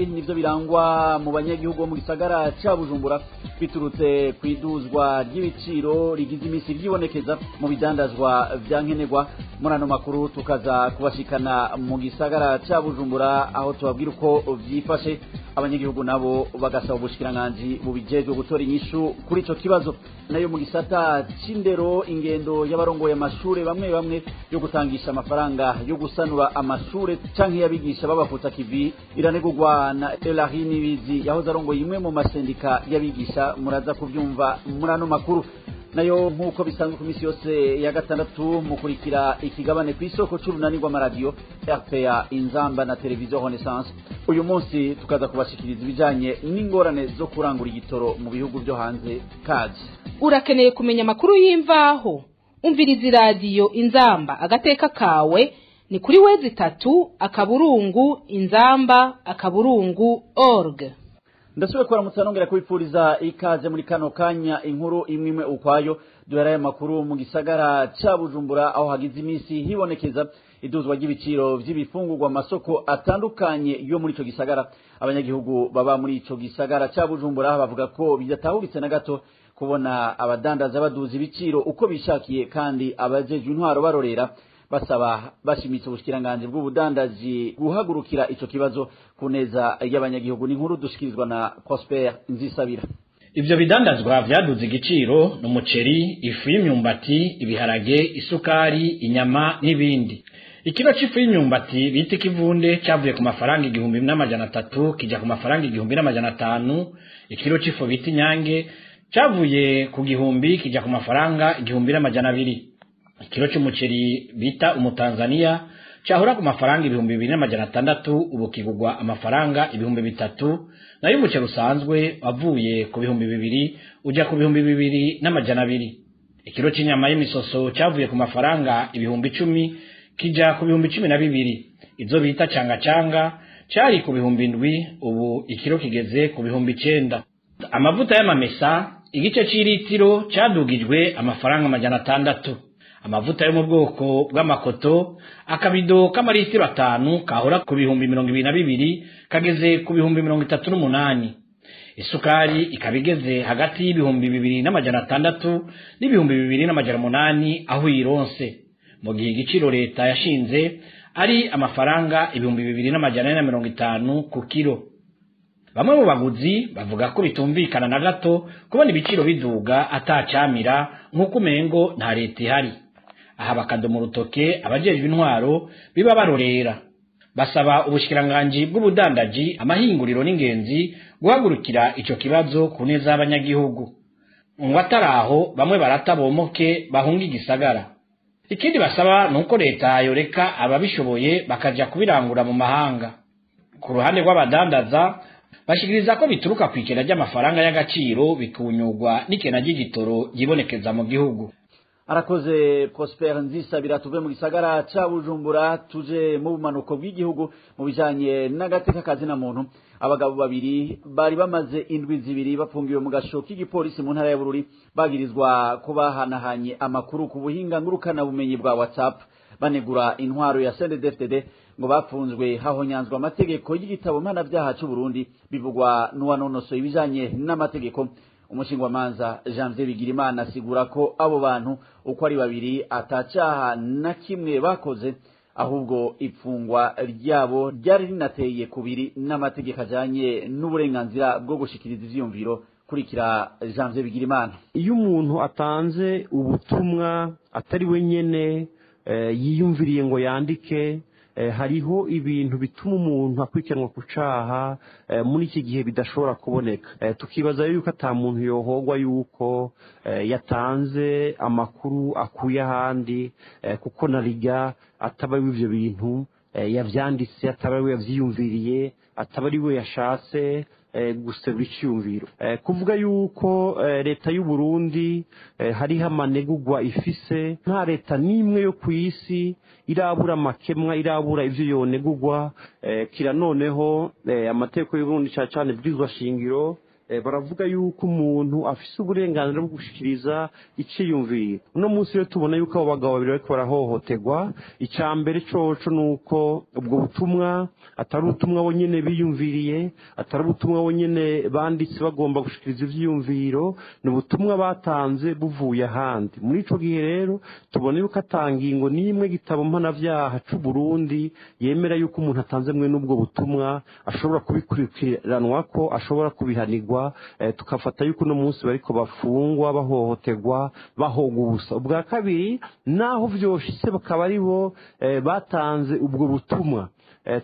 vyinshi nivyo birangwa mu banyagihugu bo mu gisagara ca Bujumbura biturutse kwiduzwa ry'ibiciro rigize imisi ryibonekeza mu bidandazwa vya nkenerwa. Muri ano makuru tukaza kubashikana mu gisagara ca Bujumbura aho tubabwira uko vyifashe, abanyagihugu nabo bagasaba ubushikiranganji bubijejwe gutora inyishu kuri ico kibazo. Nayo mu gisata c'indero, ingendo y'abarongoye amashure bamwe bamwe yo gutangisha amafaranga yo gusanura amashure canke y'abigisha babafutsa kivi iranegurwa na Elahini Nibizi yahoze arongoye imwe mu masendika y'abigisha. Muraza kuvyumva muri ano makuru. Nayo nk'uko bisanzwe ku misi yose ya gatandatu mukurikira ikigabane ku isoko c'urunani rw'amaradiyo RPA Inzamba na Televiziyo Renaissance. Uyu munsi tukaza kubashikiriza ibijanye n'ingorane zo kurangura igitoro mu bihugu vyo hanze. Kaze. Urakeneye kumenya amakuru y'imvaho? Umviriza iradiyo Inzamba agateka kawe ni kuri www.inzamba.org. Ndasubiye kuramutsa nongera kubipfuriza ikaze muri kano kanya. Inkuru imwe ukwayo. Duhera aya makuru mu gisagara ca Bujumbura aho hagize imisi hibonekeza iduzwa ry'ibiciro vy'ibifungurwa mu masoko atandukanye yo muri ico gisagara. Abanyagihugu baba muri ico gisagara ca Bujumbura bavuga ko bidatahuritse na gato kubona abadandaza baduza ibiciro uko bishakiye kandi abajejwe intwaro barorera. Basaba bashimitse ubushikiranganji bw'ubudandaji guhagurukira ico kibazo ku neza y'abanyagihugu. Ni inkuru dushikirizwa na Prosper Nzisabira. Ivyo bidandazwa vyaduze igiciro n'umuceri, ifu y'imyumbati, ibiharage, isukari, inyama n'ibindi. Ikiro c'ifu y'imyumbati bita ikivunde cavuye ku mafaranga 1300 kija ku mafaranga 1500. Ikiro c'ifu bita inyange cavuye ku 1000 kija ku mafaranga 1200. Ikiro c'umuceri bita umutanzania cahora ku mafaranga 2600 ubu kigugwa amafaranga 3000. Nayo umuceri usanzwe wavuye ku 2000 uja ku 2200. Ikiro c'inyama y'imisoso cavuye ku mafaranga 10000 kija ku 12000. Izo bita canga canga cari ku 7000 ubu ikiro kigeze ku 9000. Amavuta y'amamesa igice c'iritiro cadugijwe amafaranga 600. Amavuta yo mu bwoko bw'amakoto akabido k'amaritiro 5 kahora ku 22,000 kageze ku 38,000. Isukari ikabigeze hagati y'2600 n'2800 aho ironse, mu gihe igiciro leta yashinze ari amafaranga 2450 ku kilo. Bamwe mu baguzi bavuga ko bitumvikana na gato kubona ibiciro biduga atacamira nk'uko umengo nta leta ihari. Aha bakadoma urutoke abajejwe intwaro biba barorera. Basaba ubushikiranganji bw'ubudandaji, amahinguriro n'ingenzi guhagurukira ico kibazo ku neza y'abanyagihugu. Ngo ataraho bamwe baratabomoke bahunga igisagara. Ikindi basaba nuko leta yoreka ababishoboye bakaja kubirangura mu mahanga. Ku ruhande rw'abadandaza bashikiriza ko bituruka kw'ikena ry'amafaranga y'agaciro bikunyugwa n'ikena ry'igitoro yibonekeza mu gihugu. Arakoze Prosper Nzisabira. Tuve mu gisagara ca Bujumbura tuje mu bumanuko bw'igihugu mu bijanye n'agateka kazina muntu. Abagabo babiri bari bamaze indwi zibiri bafungiwe mu gasho k'igipolisi mu ntara ya Bururi bagirizwa ko bahanahanye amakuru ku buhinga ngurukana bumenyi bwa WhatsApp banegura intwaro ya CNDD-FDD. Ngo bafunzwe hahonyanzwa amategeko y'igitabo mpanavyaha c'u Burundi, bivugwa n'uwanonosoye ibijanye n'amategeko. Umushingwamanza Janvier Bigirimana asigura ko abo bantu uko ari babiri atacaha na kimwe bakoze, ahubwo ipfungwa ryabo ryari rinateye kubiri n'amategeko ajanye n'uburenganzira bwo gushikiriza ivyiyumviro. Kurikira Janvier Bigirimana. Iyo umuntu atanze ubutumwa atari we nyene yiyumviriye ngo yandike, hariho ibintu bituma umuntu akurikiranwa ku caha muri iki gihe bidashobora kuboneka. Tukibaza yuko ata muntu yohogwa yuko yatanze amakuru akuye ahandi, kuko nariga ataba ivyo bintu yavyanditse, ataba we yavyiyumviriye, ataba ari we yashatse guserura iciyumviro. Kuvuga yuko leta y'u Burundi hariho amanegurwa ifise, nta leta n'imwe yo kw'isi irabura amakemwa, irabura ivyo yonegurwa. Kira noneho amategeko y'u Burundi cane cane ibwirizwa shingiro Baravuga yuko umuntu afise uburenganzira bwo gushikiriza iciyumviro. Uno munsi rero tubona yuko abo bagabo babiri bariko barahohoterwa. Ica mbere coco nuko ubwo butumwa atari ubutumwa bonyene biyumviriye, atari ubutumwa bonyene banditse bagomba gushikiriza ivyiyumviro, ni ubutumwa batanze buvuye ahandi. Muri ico gihe rero tubona yuko atangingo n'imwe gitabo mpanavyaha c'u Burundi yemera yuko umuntu atanze mwe n'ubwo butumwa ashobora kubikurikiranwa, ko ashobora kubihanirwa. Tukafata yuko uno munsi bariko bafungwa, bahohoterwa, bahogwa ubusa. Ubwa kabiri, naho vyoshitse bakaba ari bo batanze ubwo butumwa,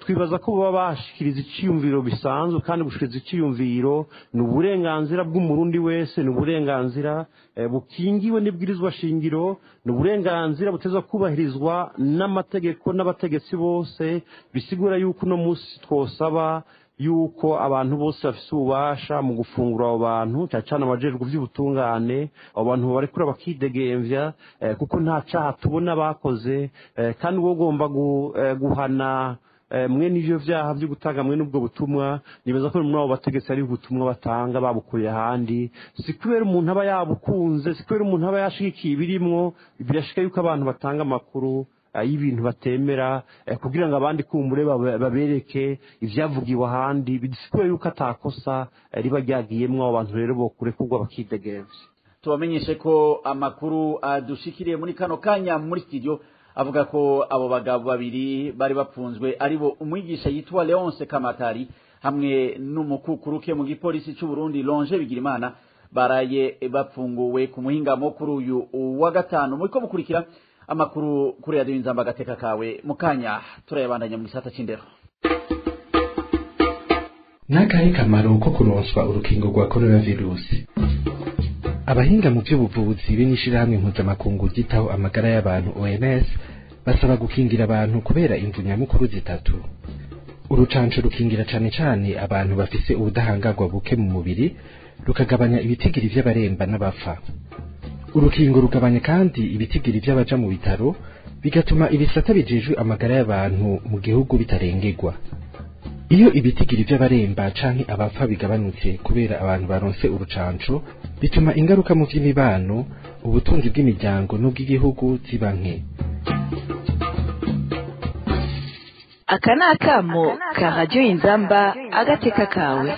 twibaza ko baba bashikiriza iciyumviro bisanzwe, kandi gushikiriza iciyumviro ni uburenganzira bw'umurundi wese, ni uburenganzira bukingiwe n'ibwirizwa shingiro, ni uburenganzira butezwa kubahirizwa n'amategeko n'abategetsi bose. Bisigura yuko uno munsi twosaba yuko abantu bose bafise ububasha mu gufungura abo bantu, cyane cyane abajejwe vy'ubutungane, abo bantu barekura bakidegemvya, kuko nta caha tubona bakoze. Kandi uwo ugomba guhana mwene ivyo vyaha vyo gutanga mwene ubwo butumwa, nibaza ko muri abo bategetsi ari ubutumwa batanga babukuye ahandi. Si kubera umuntu aba yabukunze, si kubera umuntu aba yashigikiye ibirimwo. Birashika yuko abantu batanga amakuru y'ibintu batemera kugira ngo abandi kumbure babereke ivyavugiwe ahandi, bisikure yuko atakosa riba ryagiyemwo. Abo bantu rero bokurekurwa bakidegemvya. Tubamenyeshe ko amakuru adushikiriye muri kano kanya muri studio avuga ko abo bagabo babiri bari bapfunzwe aribo umwigisha yitwa Leonce Kamatari hamwe n'umukukuruke mu gipolisi c'u Burundi Longe Bigirimana baraye bapfunguwe ku muhingamo kuri uyu wa gatanu. Muriko mukurikira amakuru kuri Radio Inzamba gateka kawe, mukanya turayabandanya mu gisata c'indero. Nakahe kamaro ko kuronswa urukingo rwa coronavirus? Abahinga mu by'ubuvuzi b'ishirahamwe mpuzamakungu ryitaho amagara y'abantu OMS basaba gukingira abantu kubera imvu nyamukuru zitatu. Urucanco rukingira cane cane abantu bafise ubudahangarwa buke mu mubiri, rukagabanya ibitigiri vy'abaremba n'abapfa. Urukingo rugabanya kandi ibitigiri vy'abaja mu bitaro, bigatuma ibisata bijejwe amagara y'abantu mu gihugu bitarengerwa. Iyo ibitigiri vy'abaremba canke abapfa bigabanutse kubera abantu baronse urucanco, bituma ingaruka mu vy'imibano, ubutunzi bw'imiryango n'ubw'igihugu ziba nke. Aka ni akamo ka Radiyo Inzamba agateka kawe.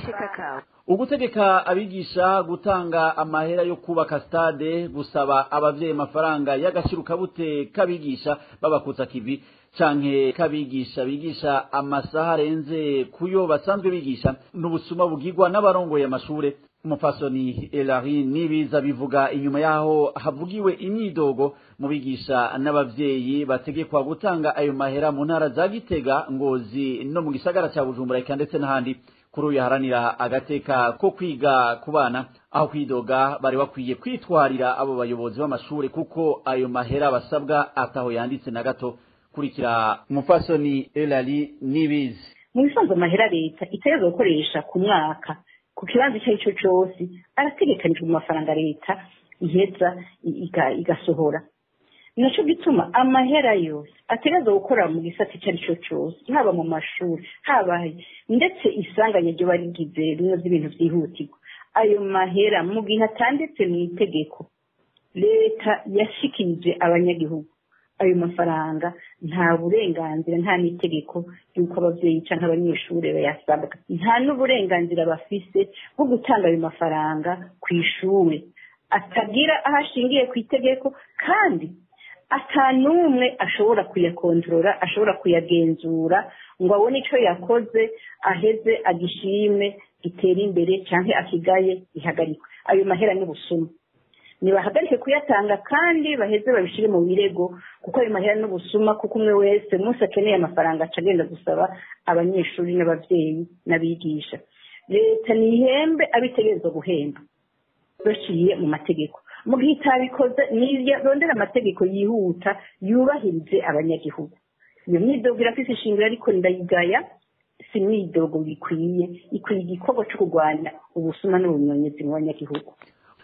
Ugutegeka abigisha gutanga amahera yo kubaka stade, gusaba abavyeyi amafaranga y'agashirukabute kabigisha babakutsa kivi, canke kabigisha bigisha amasaha arenze kuyo basanzwe bigisha, n'ubusuma bugirwa n'abarongoye amashure. Umupfasoni Elari Nibiza bivuga inyuma yaho havugiwe imyidogo mu bigisha n'abavyeyi bategekwa gutanga ayo mahera mu ntara za Gitega, Ngozi no mu gisagara ca Bujumbura eka ndetse n'ahandi. Kuri uyu haranira agateka ko kwiga ku bana, aho kwidoga bari bakwiye kwitwarira abo bayobozi b'amashure kuko ayo mahera basabwa ataho yanditse na gato. Kurikira umupfasoni Elari Nibizi. Mu bisanzwe amahera leta itegerezwa gukoresha ku mwaka ku kibanza icyo ari cyo cyose arategekanijwe mu mafaranga leta iheza igasohora. Naco gituma amahera yose ategerezwa gukora mu gisata icyo ari cyo cyose, haba mu mashuri, haba ndetse isanganya ryo barigize bimwe by'ibintu byihutirwa, ayo mahera mu gihe atanditse mu itegeko leta yashikirije abanyagihugu, ayo mafaranga nta burenganzira, nta n'itegeko y'uko abavyeyi canke abanyeshuri bayasabwa, nta n'uburenganzira bafise bwo gutanga ayo mafaranga kw'ishure atagira aho ashingiye ku itegeko, kandi ata n'umwe ashobora kuyakontorora, ashobora kuyagenzura ngo abone ico yakoze aheze agishime gitere imbere canke akigaye ihagarikwe. Ayo mahera n'ubusuma, nibahagarike kuyatanga kandi baheze babishire mu birego, kuko ayo mahera n'ubusuma, kuko umwe wese umunsi akeneye amafaranga aca agenda gusaba abanyeshuri n'abavyeyi n'abigisha. Leta nihembe abitegerezwa guhemba baciye mu mategeko, mu gihe itabikoze nirondera amategeko yihuta yubahirize abanyagihugu. Iyo myidogo irafise ishingiro, ariko ndayigaya, si imyidogo ikwiye, ikwiye igikorwa co kurwanya ubusuma n'ubunyonyezi mu banyagihugu.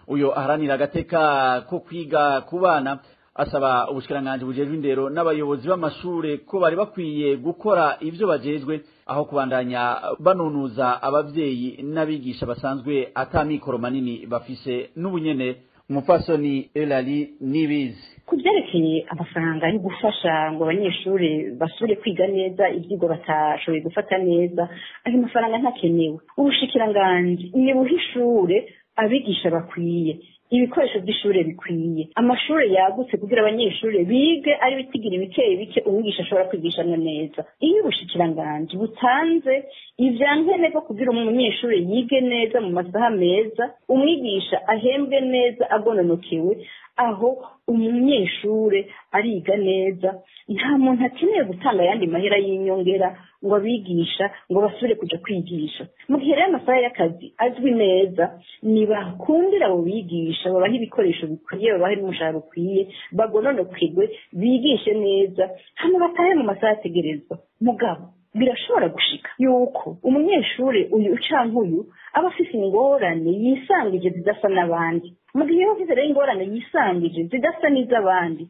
Uyo aharanira agateka ko kwiga ku bana Asaba ubushikiranganje bujejwe indero n'abayobozi b'amashure ko bari bakwiye gukora ivyo bajejwe aho kubandanya banunuza abavyeyi n'abigisha basanzwe atamikoro manini bafise n'ubunyene. Umupfasoni Eulalie Nibizi: Ku byerekeye amafaranga yo gufasha ngo abanyeshuri basubire kwiga neza ibyigwa batashoboye gufata neza, ayo mafaranga ntakenewe. Ubushikiranganji nibuha ishure abigisha bakwiye, ibikoresho by'ishure bikwiye, amashuri yagutse kugira abanyeshuri bige ari bitigira bike bike, umwigisha ashobora kwigishamwo neza. Iyo ubushikiranganji butanze ivyankenerwa kugira umunyeshuri yige neza mu masaha meza, umwigisha ahembwe neza agononokewe, aho umunyeshure ariga neza. Nta muntu akeneye gutanga ayandi mahera y'inyongera ngo abigisha ngo basubire kuja kwigisha. Mu gihe rero amasaha y'akazi azwi neza, nibakundira abo bigisha, babahe ibikoresho bikwiye, babahe n'umushahara ukwiye, bagononokerwe, bigishe neza, hama batahe mu masaha ategerezwa. Mugabo birashobora gushika yuko umunyeshure uyu canke uyu aba afise ingorane yisangije zidasa n'abandi. Mu gihe yaba afise rero ingorane yisangije zidasa n'iz'abandi,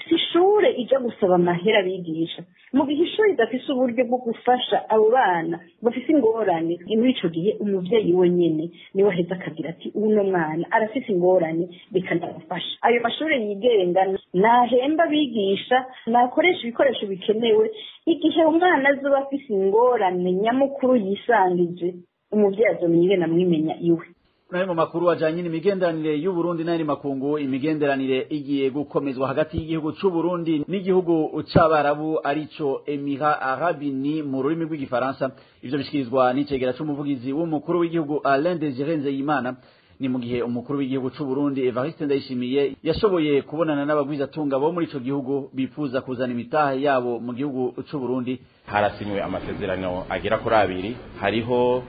si ishure ija gusaba amahera abigisha. Mu gihe ishure idafise uburyo bwo gufasha abo bana bafise ingorane, muri ico gihe umuvyeyi wenyene niwe aheza akagira ati: "Uno mwana arafise ingorane, reka ndamufasha." Ayo mashure yigenga nahemba abigisha, nakoresha ibikoresho bikenewe. Igihe umwana azoba afise ingorane nyamukuru yisangije, umuvyeyi azomenya ingene amwimenya iwe. Nayo mu makuru ajanye n'imigenderanire y'u Burundi n'ayandi makungu, imigenderanire igiye gukomezwa hagati y'igihugu c'u Burundi n'igihugu c'Abarabu, arico Emirats Arabes Unis mu rurimi rw'igifaransa. Ivyo bishikirizwa n'icegera c'umuvugizi w'umukuru w'igihugu, Alain Désiré Nzeyimana. Ni mu gihe umukuru w'igihugu c'u Burundi, Evariste Ndayishimiye, yashoboye kubonana n'abagwizatunga bo muri ico gihugu bifuza kuzana imitahe yabo mu gihugu c'u Burundi. Harasinywe amasezerano agera kuri abiri. Hariho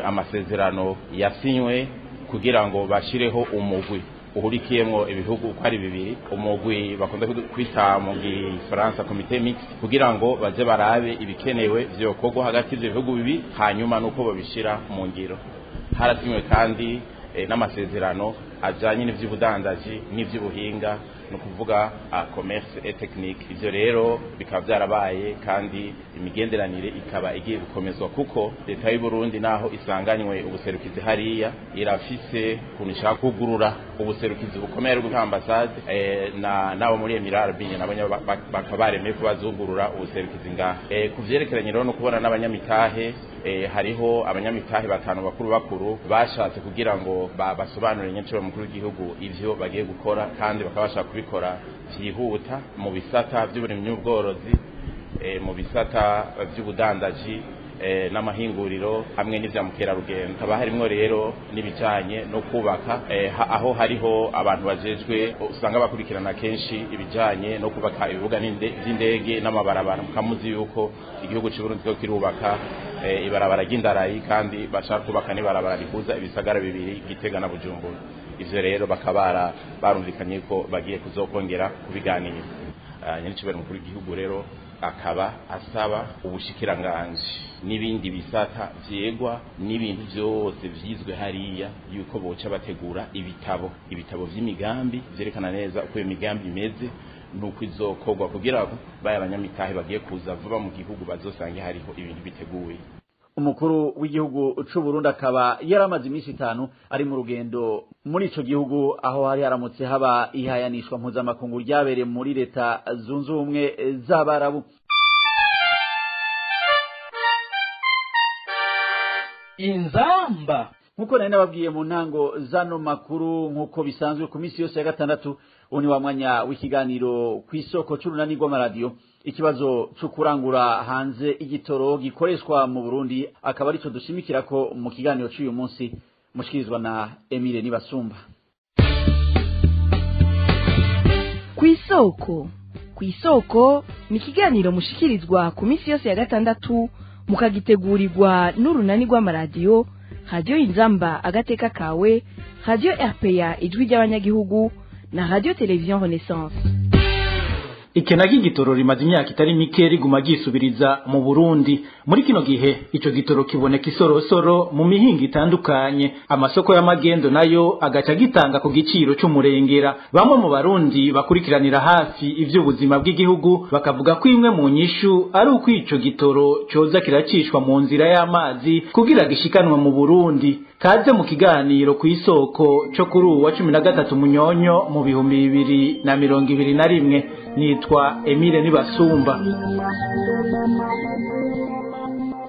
amasezerano yasinywe kugira ngo bashireho umugwi uhurikiyemwo ibihugu uko ari bibiri, umugwi bakunze kwita mu gifaransa comité mixte, kugira ngo baze barabe ibikenewe vyokorwa hagati y'ivyo bihugu bibiri, hanyuma nuko babishira mu ngiro. Harasinywe kandi n'amasezerano ajanye n'ivy'ubudandaji n'ivy'ubuhinga, ni ukuvuga commerce et technique. Ivyo rero bikaba vyarabaye, kandi imigenderanire ikaba igiye gukomezwa, kuko leta y'u Burundi, naho isanganywe ubuserukizi hariya, irafise ukuntu ishaka kugurura ubuserukizi bukomeye bw'ambasade na nabo muri Emirats Arabes nabo bakaba baremeye ko bazugurura ubuserukizi ngaha. Ku vyerekeranye rero no kubona n'abanyamitahe, hariho abanyamitahe batanu bakuru bakuru bashatse kugira ngo basobanurire nyencuro mukuru w'igihugu ivyo bagiye gukora, kandi bakaba bashaka kubikora vyihuta mu bisata vy'uburimyi n'ubworozi, mu bisata vy'ubudandaji n'amahinguriro, hamwe n'ivya mukerarugendo. Haba harimwo rero n'ibijanye no kubaka, aho hariho abantu bajejwe usanga bakurikirana kenshi ibijanye no kubaka ibibuga vy'indege n'amabarabara. Mukamuzi yuko igihugu c'u Burundi kiriko kirubaka ibarabara ry'indarayi, kandi bashaka kubaka n'ibarabara rihuza ibisagara bibiri, Gitega na Bujumbura. Ivyo rero bakaba barumvikanye ko bagiye kuzokongera kubiganira. Nyenicubahiro mukuru w'igihugu rero akaba asaba ubushikiranganji n'ibindi bisata vyegwa n'ibintu vyose vyizwe hariya yuko boca bategura ibitabo vy'imigambi vyerekana neza uko iyo migambi imeze nuko izokorwa, kugira ngo baya abanyamitahe bagiye kuza vuba mu gihugu bazosange hariho ibintu biteguye. Umukuru w'igihugu c'u Burundi akaba yaramaze iminsi 5 ari mu rugendo muri ico gihugu, aho hari haramutse haba ihayanishwa mpuzamakungu ryabereye muri Leta Zunze Ubumwe z'Abarabu. Inzamba. Nkuko nari nababwiye mu ntango zano makuru, nkuko bisanzwe ku minsi yose ya gatandatu, uwo ni wa mwanya w'ikiganiro ku isoko c'urunani rw'amaradiyo. Ikibazo co kurangura hanze igitoro gikoreshwa mu Burundi akaba arico dushimikira ko mu kiganiro c'uyu munsi, mushikirizwa na Emile Nibasumba. Kw'isoko, kw'isoko ni ikiganiro mushikirizwa ku minsi yose ya gatandatu, mukagitegurirwa n'urunani rw'amaradiyo Radiyo Inzamba Agateka Kawe, Radiyo RPA Ijwi ry'Abanyagihugu na Radiyo Televiziyo Renaissance. Ikena ry'igitoro rimaze imyaka itari mike riguma ryisubiriza mu Burundi. Muri kino gihe ico gitoro kiboneka isorosoro mu mihingo itandukanye, amasoko y'amagendo nayo agaca gitanga ku giciro c'umurengera. Bamwe mu Barundi bakurikiranira hafi ivy'ubuzima bw'igihugu bakavuga ko imwe mu nyishu ari uko ico gitoro coza kiracishwa mu nzira y'amazi kugira gishikanwe mu Burundi. Kaze mu kiganiro ku isoko co kuri uwa 13 Munyonyo mu 2021. Nitwa Emile Nibasumba.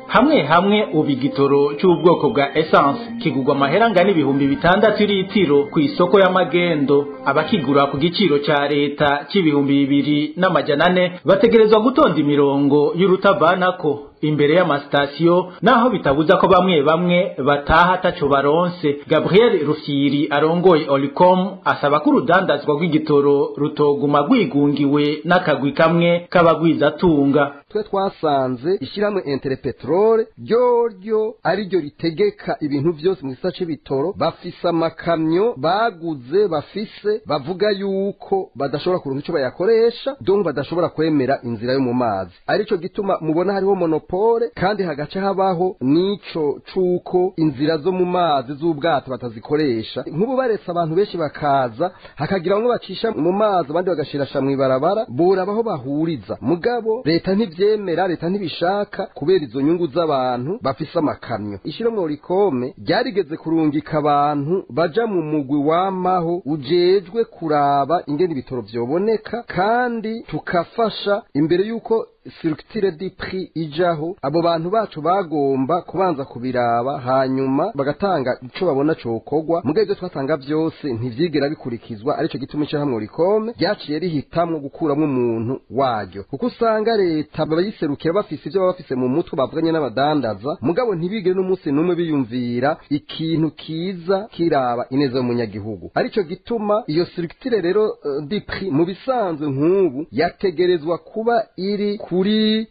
Hamwe hamwe ubu igitoro cy'ubwoko bwa essence kigugwa amahera angana 6000 litiro ku isoko y'amagendo. Abakigura ku giciro ca leta c'2400 bategerezwa gutonda imirongo y'urutavanako imbere y'amasitasiyo, naho bitabuza ko bamwe bamwe bataha ataco baronse. Gabriel Rufyiri arongoye Olicom asaba ko urudandazwa rw'igitoro rutoguma rwigungiwe n'akagwi kamwe k'abagwizatunga. Twe twasanze ishyirahamwe Interpetrol ryoryo ari ryo ritegeka ibintu byose mu gisata c'ibitoro. Bafise amakamyo baguze, bafise bavuga yuko badashobora kuronka ico bayakoresha, donc badashobora kwemera inzira yo mu mazi. Arico gituma mubona hariho monopole, kandi hagaca habaho nico cuko inzira zo mu mazi z'ubwato batazikoresha. Nk'ubu baretse abantu benshi bakaza, hakagira bamwe bacisha mu mazi abandi bagashirasha mw'ibarabara, borabaho bahuriza. Mugabo leta ntivyemera, leta ntibishaka kubera izo nyungu z'abantu bafise amakamyo. Ishyirahamwe Olicom ryarigeze kurungika abantu baja mu mugwi wamaho ujejwe kuraba ingene ibitoro vyoboneka, kandi tukafasha imbere yuko structure du prix ijaho. Abo bantu bacu bagomba kubanza kubiraba, hanyuma bagatanga ico babona cokogwa. Mugabe ivyo twatanga vyose ntivyigera bikurikizwa. Arico gituma ishyirahamwe Olicom ryaciye rihitamwo gukuramwo umuntu waryo, kuko usanga leta bayiserukira bafise ivyo baba bafise mu mutwe bavuganye n'abadandaza, mugabo ntibigere n'umunsi n'umwe biyumvira ikintu kiza kiraba ineza y'umunyagihugu. Arico gituma iyo structure rero du prix mu bisanzwe nk'ubu yategerezwa kuba iri kuri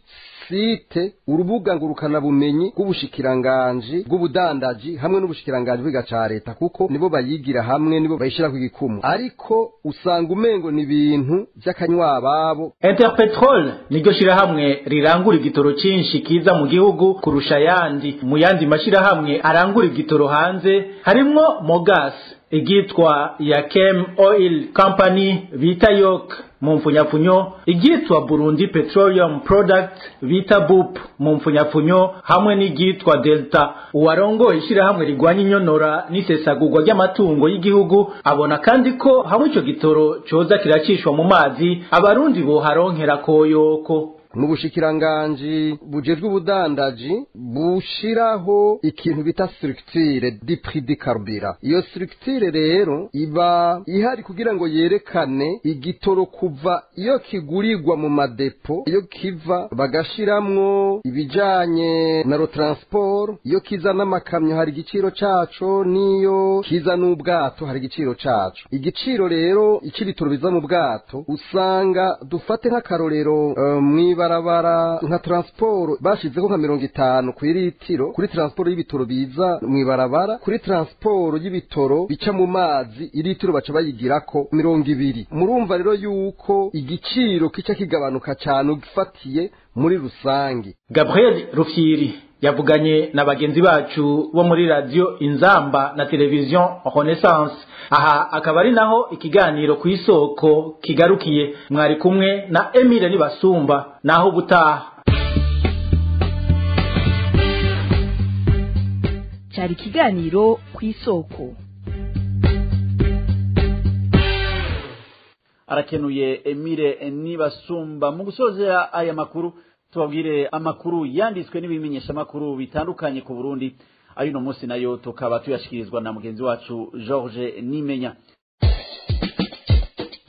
site, urubuga ngurukana bumenyi bw'ubushikiranganji bw'ubudandaji hamwe n'ubushikiranganji bw'iga ca leta, kuko nibo bayigira hamwe, nibo bayishira ku gikumu. Ariko usanga umengo ni ibintu by'akanywababo. Interpetrol niryo shirahamwe rirangura igitoro cinshi kiza mu gihugu kurusha yandi. Mu yandi mashirahamwe arangura igitoro hanze harimwo Mogas, igitwa Yakem Oil Company bita Yok mu mfunyapfunyo, igitwa Burundi Petroleum Product bita BUP mu mfunyapfunyo, hamwe n'igitwa Delta. Uwarongoye ishirahamwe rigwanya inyonora n'isesagurwa ry'amatungo y'igihugu abona kandi ko hamwe ico gitoro coza kiracishwa mu mazi abarundi boharonkera koyoko. Mu bushikiranganji bujejwe ubudandaji bushiraho ikintu bita structure du prix du carburant. Iyo structure rero iba ihari kugira ngo yerekane igitoro kuva iyo kigurirwa mu madepo, iyo kiva bagashiramwo ibijanye na transport, iyo kiza n'amakamyo hari igiciro caco, niyo kiza n'ubwato hari igiciro caco. Igiciro rero ic'ibitoro biza mu bwato usanga dufate nk'akarorero mwibarabara nka transport bashizeho nka 50 ku litiro kuri transport y'ibitoro biza mwibarabara, kuri transport y'ibitoro bica mu mazi ilitiro baca bayigirako 20. Murumva rero yuko igiciro kica kigabanuka cyane ugifatiye muri rusangi. Gabriel Rufyiri yavuganye na bagenzi bacu bo muri radio Inzamba na television Renaissance. Aha akaba ari naho ikiganiro ku isoko kigarukiye. Mwari kumwe na Emile Nibasumba, naho ubutaha. Cyari ikiganiro ku isoko. Arakenuye Emile Nibasumba. Mu gusozera aya makuru tubabwire amakuru yanditswe n'ibimenyesha makuru bitandukanye ku Burundi. Ayuno munsi nayo tukaba tuyashikirizwa na mugenzi wacu George Nimenya.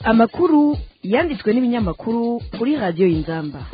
Amakuru yanditswe n'ibinyamakuru kuri radio Inzamba.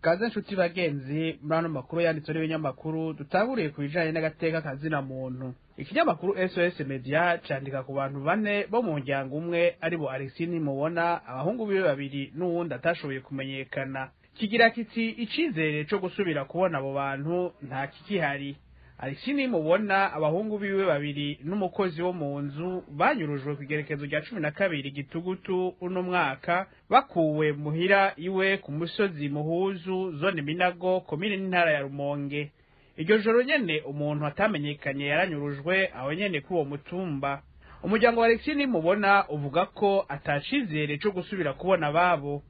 Kaze nshuti bagenzi, muri ano makuru yanditswe n'ibinyamakuru dutaburiye ku bijanye n'agateka kazina muntu. Ikinyamakuru SOS Media candika ku bantu bane bo mu njyango umwe aribo Alexis Nimubona, abahungu biwe babiri n'uwundi atashoboye kumenyekana. Kigira kiti icizere co gusubira kubona abo bantu nta kikihari. Alexis Nimubona, abahungu biwe babiri n'umukozi wo mu nzu banyurujwe ku igerekezo rya 12 Gitugutu uno mwaka, bakuwe muhira iwe ku musozi Muhuzu, zone Minago, komine n'intara ya Rumonge. Iryo joro nyene umuntu atamenyekanye yaranyurujwe aho nyene kuri uwo mutumba. Umuryango wa Alexis Nimubona uvuga ko atacizere cyo gusubira kubona ababo.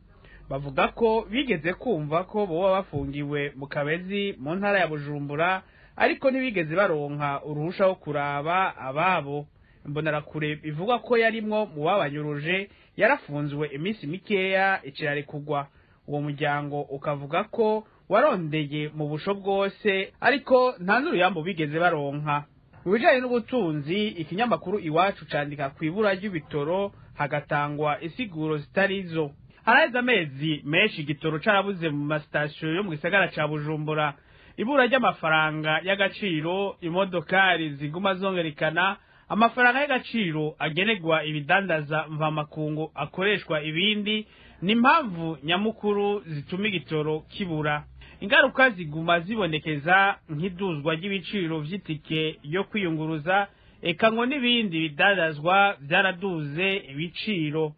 Bavuga ko bigeze kumva ko boba bafungiwe mu Kabezi mu ntara ya Bujumbura, ariko ntibigeze baronka uruhusha wo kuraba ababo. Imbonerakure ivuga ko yarimwo mu babanyuruje yarafunzwe iminsi mikeya ikirare kugwa. Uwo muryango ukavuga ko warondeye mu busho bwose, ariko nta n'uruyambo bigeze baronka. Mu bijanye n'ubutunzi, ikinyamakuru Iwacu candika ku ibura ry'ibitoro, hagatangwa isiguro zitarizo. Haraheze amezi menshi igitoro carabuze mu masitasiyo yo mu gisagara ca Bujumbura. Ibura ry'amafaranga y'agaciro, imodokari ziguma zongerekana, amafaranga y'agaciro agenerwa ibidandaza mvamakungu akoreshwa ibindi, ni impamvu nyamukuru zituma igitoro kibura. Ingaruka ziguma zibonekeza nk'iduzwa ry'ibiciro vy'itike yo kwiyunguruza, eka ngo n'ibindi bidandazwa vyaraduze ibiciro.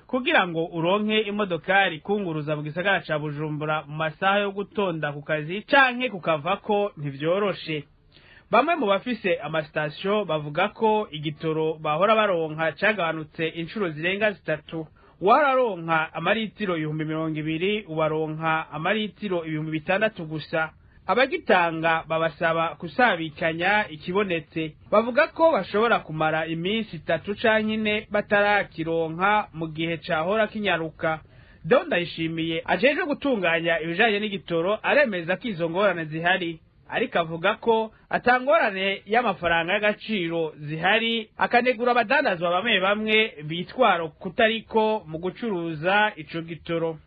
Kugira ngo uronke imodokari kunguruza mu gisagara ca Bujumbura mu masaha yo gutonda ku kazi canke kukavako ntivyoroshe. Bamwe mu bafise amasitasiyo bavuga ko igitoro bahora baronka cagabanutse inshuro zirenga 3. Wararonka amaritiro 20,000 ubaronka amaritiro 6,000 gusa. Abagitanga babasaba kusabikanya ikibonetse. Bavuga ko bashobora kumara iminsi 3 canke 4 batarakironka mu gihe cahora kinyaruka. Don Ndayishimiye ajejwe gutunganya ibijanye n'igitoro aremeza ko izo ngorane zihari, ariko avuga ko atangorane y'amafaranga y'agaciro zihari, akanegura abadandazwa bamwe bamwe bitwara kutariko mu gucuruza ico gitoro.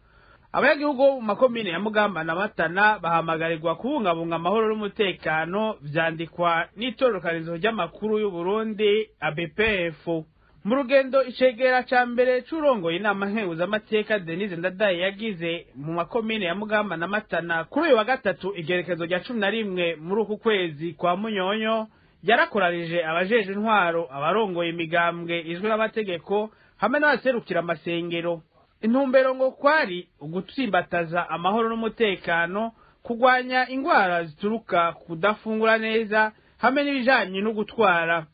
Abanyagihugu mu makomine ya Mugamba na Matana bahamagarirwa kubungabunga amahoro n'umutekano, vyandikwa n'itororokanizo ry'amakuru y'u Burundi ABPF. Mu rugendo icegera ca mbere c'urongoye inama nkenguzamateka Denise Ndadaye yagize mu makomine ya Mugamba na Matana kuri uyu wa gatatu igerekezo rya 11 muri uku kwezi kwa Munyonyo, yarakoranije abajeje intwaro, abarongoye imigambwe izwi n'amategeko hamwe n'abaserukira amasengero. Intumbero ngo kwari ugutsimbataza amahoro n'umutekano, kugwanya ingwara zituruka kudafungura neza hamwe n'ibijanye no gutwara.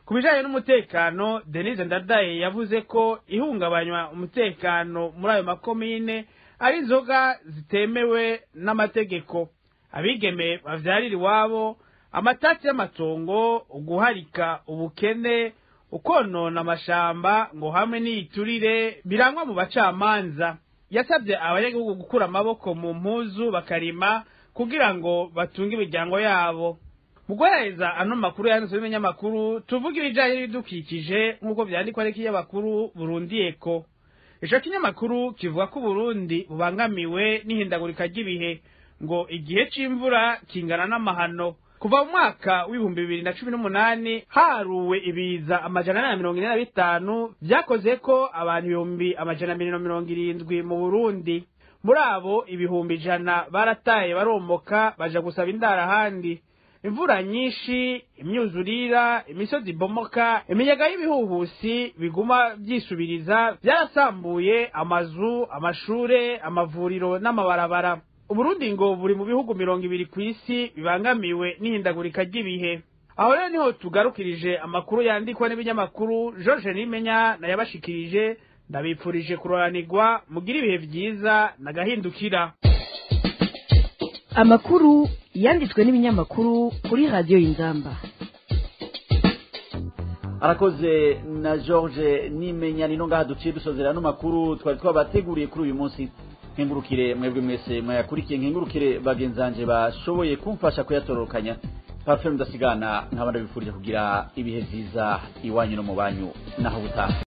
Ku bijanye n'umutekano, Denise Ndadaye yavuze ko ihungabanywa umutekano muri ayo makomine ari inzoga zitemewe n'amategeko, abigeme bavyarira iwabo, amatati y'amatongo, uguharika ubukene, ukonona amashamba ngo hamwe n'iyiturire birangwa mu bacamanza. Yasabye abanyagihugu gukura amaboko mu mpuzu bakarima kugira ngo batunge imiryango yabo. Mu guhereza ano makuru yanditswe n'ibinyamakuru, tuvuga ibijanye n'ibidukikije nk'uko vyandikwa n'ikinyamakuru Burundi Eco. Ico kinyamakuru kivuga ko Burundi bubangamiwe n'ihindagurika ry'ibihe, ngo igihe c'imvura kingana n'amahano. Kuva mu mwaka w'2018 haruwe ibiza 445 vyakoze ko abantu 270,000 mu Burundi. Muri abo 100,000 barataye baromoka baja gusaba indara ahandi. Imvura nyinshi, imyuzurira, imisozi ibomoka, imiyaga y'ibihuhusi biguma vyisubiriza vyarasambuye amazu, amashure, amavuriro n'amabarabara. Uburundi ngo buri mu bihugu 20 kw'isi bibangamiwe n'ihindagurika ry'ibihe. Aho rero niho tugarukirije amakuru yandikwa n'ibinyamakuru. George Nimenya nayabashikirije, ndabipfurije kuroranirwa, mugira ibihe vyiza nagahindukira. Amakuru yanditswe n'ibinyamakuru kuri Radio Inzamba. Arakoze na George Nimenya. Nino ngaha duciye dusozera no makuru twari twabateguriye kuri uyu munsi. Nkengurukire mwebwe mwese mwayakurikiye, nkengurukire bagenzanje bashoboye kumfasha kuyatororokanya. Parfait Mudasigana nkaba ndabifurije kugira ibihe vyiza iwanyu no mu banyu, naho butaha.